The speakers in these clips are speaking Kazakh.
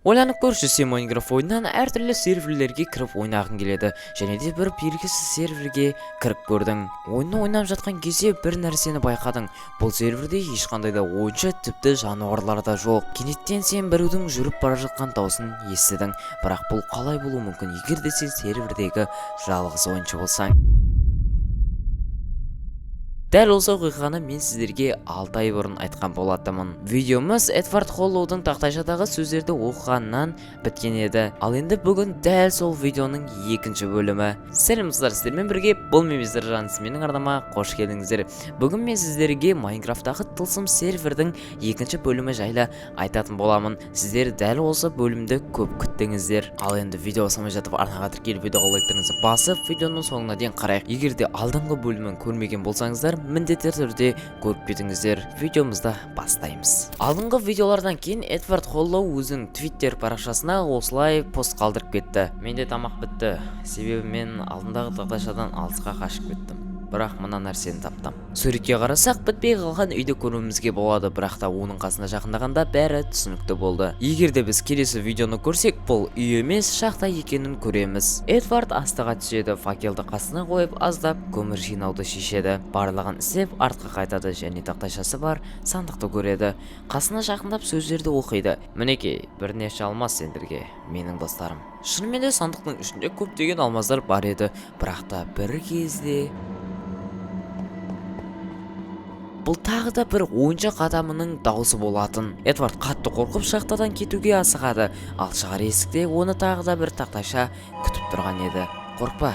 Ойланып көрші, сен Майнкрафт ойынынан әртүрлі серверлерге кіріп ойнағың келеді және де бір белгісіз серверге кіріп көрдің. Ойынны ойнап жатқан кезде бір нәрсені байқадың: бұл серверде ешқандай да ойыншы, тіпті жануарлар да жоқ. Кенеттен сен біреудің жүріп бара жатқан даусын естідің. Бірақ бұл қалай болуы мүмкін, егер де сен сервердегі жалғыз ойыншы болсаң? Дәл осы оқиғаны мен сіздерге 6 ай бұрын айтқан болатынмын. Видеомыз Эдвард Холлоудың тақтайшадағы сөздерді оқығаннан біткен еді. Ал енді бүгін дәл сол видеоның екінші бөлімі. Сәлем, достар! Сіздермен бірге бұл мен, Мистер Жанс. Менің арнама қош келдіңіздер. Бүгін мен сіздерге Майнкрафттағы тылсым сервердің екінші бөлімі жайлы айтатын боламын. Сіздер дәл осы бөлімді көп күттіңіздер. Ал енді видео бастамай жатып, арнаға тіркеліп, видеоға лайктарыңызды басып, видеоның соңына дейін қарайық. Егер де алдыңғы бөлімін көрмеген болсаңыздар, міндетті түрде көріп кетіңіздер. Видеомызды бастаймыз. Алдыңғы видеолардан кейін Эдвард Холлоу өзінің Твиттер парақшасына осылай пост қалдырып кетті: «Менде тамақ бітті, себебі мен алдындағы тақтайшадан алысқа қашып кеттім, бірақ мына нәрсені таптым». Суретке қарасақ, бітпей қалған үйді көруімізге болады, бірақ та оның қасына жақындағанда бәрі түсінікті болды. Егер де біз келесі видеоны көрсек, бұл үй емес, шахта екенін көреміз. Эдвард астыға түседі, факелді қасына қойып, аздап көмір жинауды шешеді. Барлығын істеп, артқа қайтады және тақтайшасы бар сандықты көреді. Қасына жақындап, сөздерді оқиды: «Мінекей, бірнеше алмаз сендерге, менің достарым». Шынымен де, сандықтың ішінде көптеген алмаздар бар еді. Бірақ та бір кезде бұл тағы да бір ойыншық адамының даусы болатын. Эдвард қатты қорқып, шахтадан кетуге асығады. Ал шығар есікте оны тағы да бір тақтайша күтіп тұрған еді: «Қорықпа,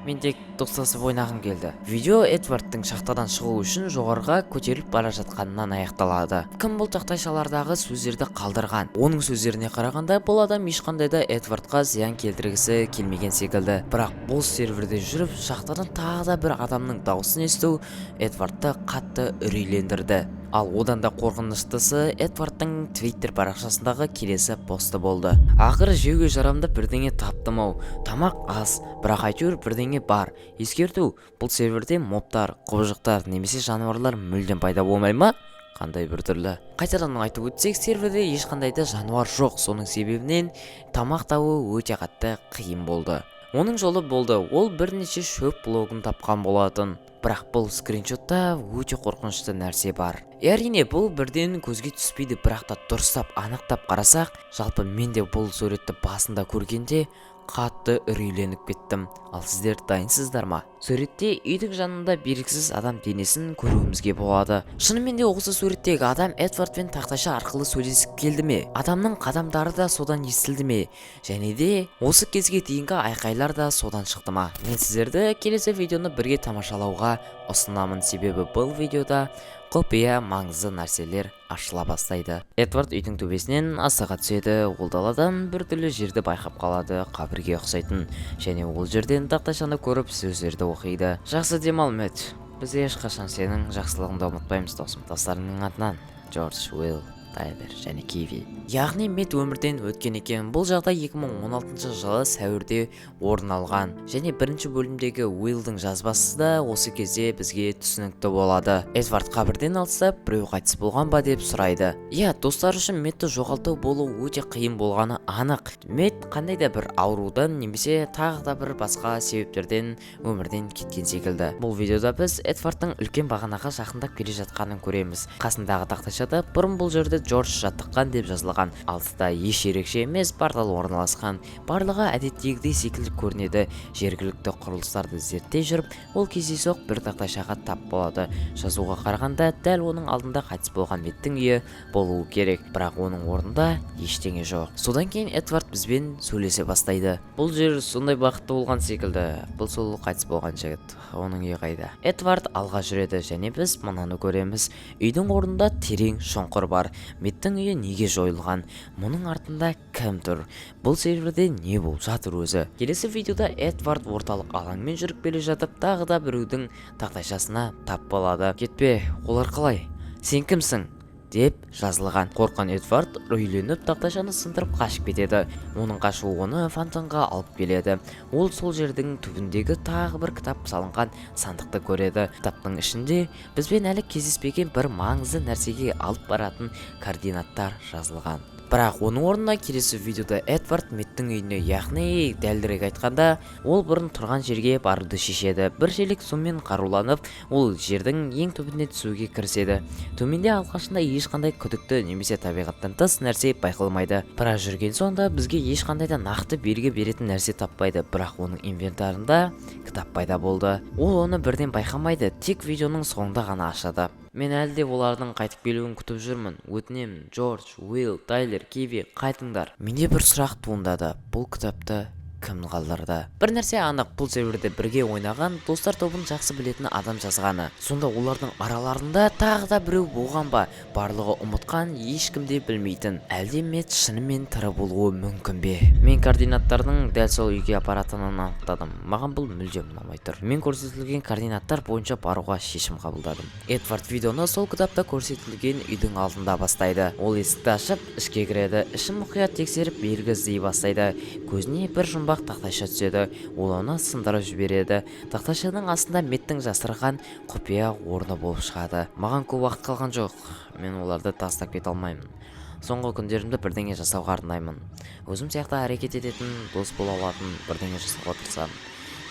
мен тек достасып ойнағым келді». Видео Эдвардтың шахтадан шығу үшін жоғарыға көтеріліп бара жатқанынан аяқталады. Кім бұл тақтайшалардағы сөздерді қалдырған? Оның сөздеріне қарағанда, бұл адам ешқандай да Эдвардқа зиян келтіргісі келмеген секілді. Бірақ бұл серверде жүріп, шахтадан тағы да бір адамның дауысын есту Эдвардты қатты үрейлендірді. Ал одан да қорқыныштысы Эдвардтың Твиттер парақшасындағы келесі посты болды: «Ақыры жеуге жарамды бірдеңе таптым ау. Тамақ аз, бірақ әйтеуір бірдеңе бар. Ескерту: бұл серверде мобтар, құбыжықтар немесе жануарлар мүлдем пайда болмай ма? Қандай біртүрлі». Қайтадан айтып өтсек, серверде ешқандай да жануар жоқ. Соның себебінен тамақ табу өте қатты қиын болды. Оның жолы болды, ол бірнеше шөп блогын тапқан болатын. Бірақ бұл скриншотта өте қорқынышты нәрсе бар. Әрине, бұл бірден көзге түспейді, бірақ та дұрыстап анықтап қарасақ, жалпы мен де бұл суретті басында көргенде қатты үрейленіп кеттім. Ал сіздер дайынсыздар ма? Суретте үйдің жанында белгісіз адам денесін көруімізге болады. Шынымен де, осы суреттегі адам Эдвардпен тақтайша арқылы сөйлесіп келді ме? Адамның қадамдары да содан естілді ме? Және де осы кезге дейінгі айқайлар да содан шықты ма? Мен сіздерді келесі видеоны бірге тамашалауға ұсынамын, себебі бұл видеода құпия, маңызды нәрселер ашыла бастайды. Эдвард үйдің төбесінен астыға түседі. Ол даладан біртүрлі жерді байқап қалады, қабірге ұқсайтын, және ол жерден тақтайшаны көріп, сөздерді оқиды: «Жақсы демал, Мэтт. Біз ешқашан сенің жақсылығыңды ұмытпаймыз, досым. Достарыңның атынан Джордж, Уилл, Тайлер және Киви». Яғни Мэтт өмірден өткен екен. Бұл жағдай 2016 жылы сәуірде орын алған. Және бірінші бөлімдегі Уиллдың жазбасы да осы кезде бізге түсінікті болады. Эдвард қабірден алыстап, біреу қайтыс болған ба деп сұрайды. Иә, достар үшін Мэтті жоғалту болу өте қиын болғаны анық. Мэтт қандай да бір аурудан немесе тағы да бір басқа себептерден өмірден кеткен секілді. Бұл видеода біз Эдвардтың үлкен бағанаға жақындап келе жатқанын көреміз. Қасындағы тақтайшада «Бұрын бұл жерде Джордж жаттыққан» деп жазылған. Алыста еш ерекше емес портал орналасқан. Барлығы әдеттегідей секілді көрінеді. Жергілікті құрылыстарды зерттей жүріп, ол кездейсоқ бір тақтайшаға тап болады. Жазуға қарағанда, дәл оның алдында қайтыс болған Меттің үйі болуы керек, бірақ оның орнында ештеңе жоқ. Содан кейін Эдвард бізбен сөйлесе бастайды: «Бұл жер сондай бақытты болған секілді. Бұл сол қайтыс болған жігіт. Оның үйі қайда?» Эдвард алға жүреді және біз мынаны көреміз: үйдің орнында терең шұңқыр бар. Меттің үйі неге жойылған? Мұның артында кім тұр? Бұл серверде не болып жатыр өзі? Келесі видеода Эдвард орталық алаңмен жүріп келе жатып, тағы да біреудің тақтайшасына тап болады. «Кетпе, олар қалай? Сен кімсің?» деп жазылған. Қорыққан Эдвард үрейленіп, тақтайшаны сындырып, қашып кетеді. Оның қашуы оны фонтанға алып келеді. Ол сол жердің түбіндегі тағы бір кітап салынған сандықты көреді. Кітаптың ішінде бізбен әлі кездеспеген бір маңызды нәрсеге алып баратын координаттар жазылған. Бірақ оның орнына келесі видеода Эдвард Меттің үйіне, яғни дәлірек айтқанда, ол бұрын тұрған жерге баруды шешеді. Бір шелек сумен қаруланып, ол жердің ең түбіне түсуге кіріседі. Төменде алғашында ешқандай күдікті немесе табиғаттан тыс нәрсе байқалмайды. Біраз жүрген соң да бізге ешқандай да нақты белгі беретін нәрсе таппайды. Бірақ оның инвентарында кітап пайда болды. Ол оны бірден байқамайды, тек видеоның соңында ғана ашады. Мен әлі де олардың қайтып келуін күтіп жүрмін. Өтінемін, Джордж, Уилл, Тайлер, Киви, қайтыңдар. Менде бір сұрақ туындады: бұл кітапты кім қалдырды? Бір нәрсе анық: бұл серверде бірге ойнаған достар тобын жақсы білетін адам жазғаны. Сонда олардың араларында тағы да біреу болған ба, барлығы ұмытқан, ешкім де білмейтін? Әлде Мет шынымен тірі болуы мүмкін бе? Мен координаттардың дәл сол үйге апаратынын анықтадым. Маған бұл мүлдем ұнамай тұр. Мен көрсетілген координаттар бойынша баруға шешім қабылдадым. Эдвард видеоны сол кітапта көрсетілген үйдің алдында бастайды. Ол есікті ашып, ішке кіреді. Ішін мұқият тексеріп, белгі іздей бастайды. Көзіне бір жұмбақ тақтайша түседі. Ол оны сындырып жібереді. Тақтайшаның астында Меттің жасырған құпия орны болып шығады. Маған көп уақыт қалған жоқ. Мен оларды тастап кете алмаймын. Соңғы күндерімді бірдеңе жасауға арнаймын. Өзім сияқты әрекет ететін, дос бола алатын бірдеңе жасауға тырысамын.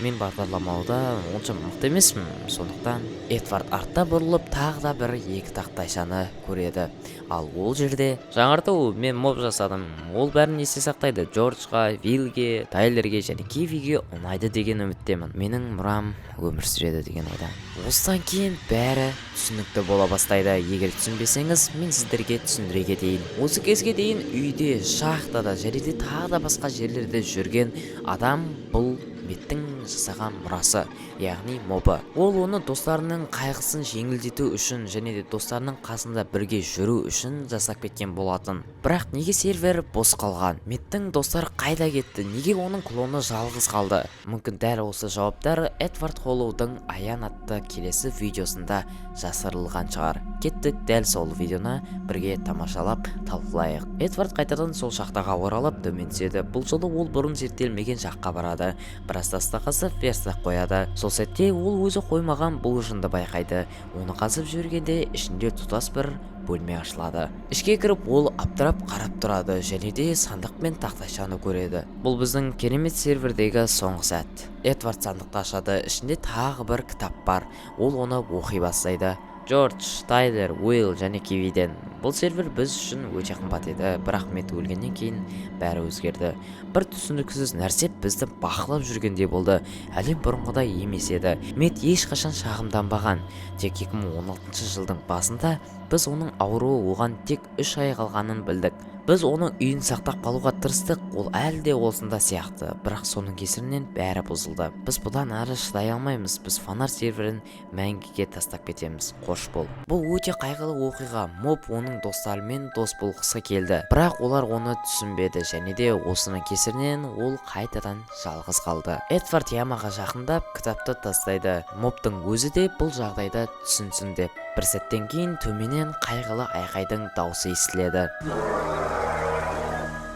Мен бағдарламалауда онша мықты емеспін, сондықтан. Эдвард артта бұрылып, тағы да бір екі тақтайшаны көреді. Ал ол жерде: «Жаңарту. Мен моб жасадым, ол бәрін есте сақтайды. Джорджға, Виллге, Тайлерге және Кивиге ұнайды деген үміттемін. Менің мұрам өмір сүреді деген ойда». Осыдан кейін бәрі түсінікті бола бастайды. Егер түсінбесеңіз, мен сіздерге түсіндіре кетейін. Осы кезге дейін үйде, шахтада және де тағы да басқа жерлерде жүрген адам — бұл Меттің жасаған мұрасы, яғни мобы. Ол оны достарының қайғысын жеңілдету үшін және де достарының қасында бірге жүру үшін жасап кеткен болатын. Бірақ неге сервер бос қалған? Меттің достары қайда кетті? Неге оның клоны жалғыз қалды? Мүмкін, дәл осы жауаптар Эдвард Холлоудың «Аян» атты келесі видеосында жасырылған шығар. Кеттік, дәл сол видеоны бірге тамашалап, талқылайық. Эдвард қайтадан сол шахтаға оралып, төмен түседі. Бұл жолы ол бұрын зерттелмеген жаққа барады. Біраз тасты қазып, верстак қояды. Сол сәтте ол өзі қоймаған булыжынды байқайды. Оны қазып жібергенде, ішінде тұтас бір бөлме ашылады. Ішке кіріп, ол абдырап қарап тұрады және де сандық пен тақтайшаны көреді. Бұл біздің керемет сервердегі соңғы сәт. Эдвард сандықты ашады. Ішінде тағы бір кітап бар. Ол оны оқи бастайды. «Джордж, Тайлер, Уилл және Кивиден. Бұл сервер біз үшін өте қымбат еді, бірақ Мет өлгеннен кейін бәрі өзгерді. Бір түсініксіз нәрсе бізді бақылап жүргендей болды. Әлем бұрынғыдай емес еді. Мет ешқашан шағымданбаған. Тек 2016 жылдың басында біз оның ауруы оған тек 3 ай қалғанын білдік. Біз оның үйін сақтап қалуға тырыстық. Ол әлі де осында сияқты, бірақ соның кесірінен бәрі бұзылды. Біз бұдан ары шыдай алмаймыз. Біз Фонарь серверін мәңгіге тастап кетеміз. Қош бол». Бұл өте қайғылы оқиға. Моб оның достарымен дос болғысы келді, бірақ олар оны түсінбеді және де осының кесірінен ол қайтадан жалғыз қалды. Эдвард ямаға жақындап, кітапты тастайды, мобтың өзі де бұл жағдайды түсінсін деп. Бір сәттен кейін төменнен қайғылы айқайдың даусы естіледі.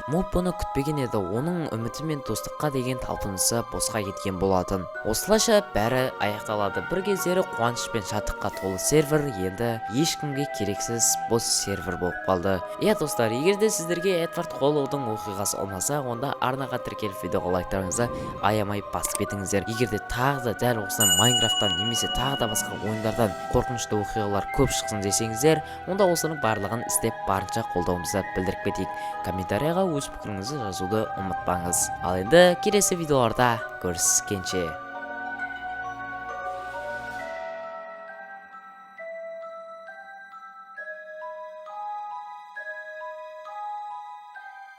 Моб бұны күтпеген еді. Оның үміті мен достыққа деген талпынысы босқа кеткен болатын. Осылайша бәрі аяқталады. Бір кездері қуаныш пен шаттыққа толы сервер енді ешкімге керексіз бос сервер болып қалды. Иә, достар, егер де сіздерге Эдвард Холлоудың оқиғасы ұнаса, онда арнаға тіркеліп, видеоға лайктарыңызды аямай басып кетіңіздер. Егер де тағы да дәл осындай Майнкрафттан немесе тағы да басқа ойындардан қорқынышты оқиғалар көп шықсын десеңіздер, онда осының барлығын істеп, барынша қолдауымызды білдіріп кетейік. Комментарийға өз пікіріңізді жазуды ұмытпаңыз. Ал енді келесі видеоларда көріскенше!